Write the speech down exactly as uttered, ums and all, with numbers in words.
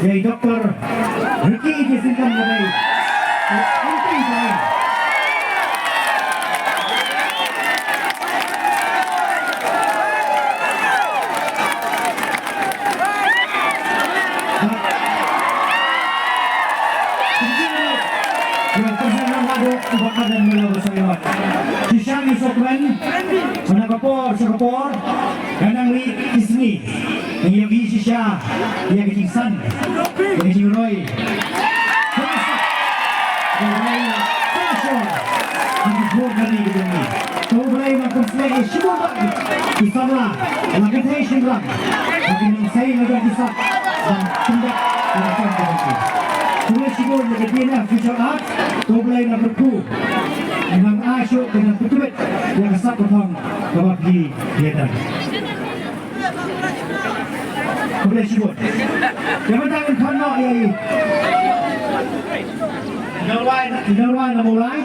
Ïa i Doktor Ricky J. Syngkon ka dei. Shisha ngi sokren, na ka por sha ka por, ka nang ri isni. Ngi ïohi shisha ïa ka jingsan, ïa ka jingroi. Ka jingsan, ka jingshong, ka jingshong kane ka jong ngi. To U Blei un pynsleh ïa shibun bad ki samla, la ka kynthei shynrang, ba kin nang sei la jong ki sap ban pyndep ïa ka kam ka jong ki. Khublei shibun ïa ka T N F Visual Arts. To U Blei un kyrkhu, un ai shuh, un pyntbit ïa ka sap ka thong kaba phi ïa ka. Khublei shibun. Ïa mynta ngan khot noh ïa i Nongwai, Nongwai na Mawlai.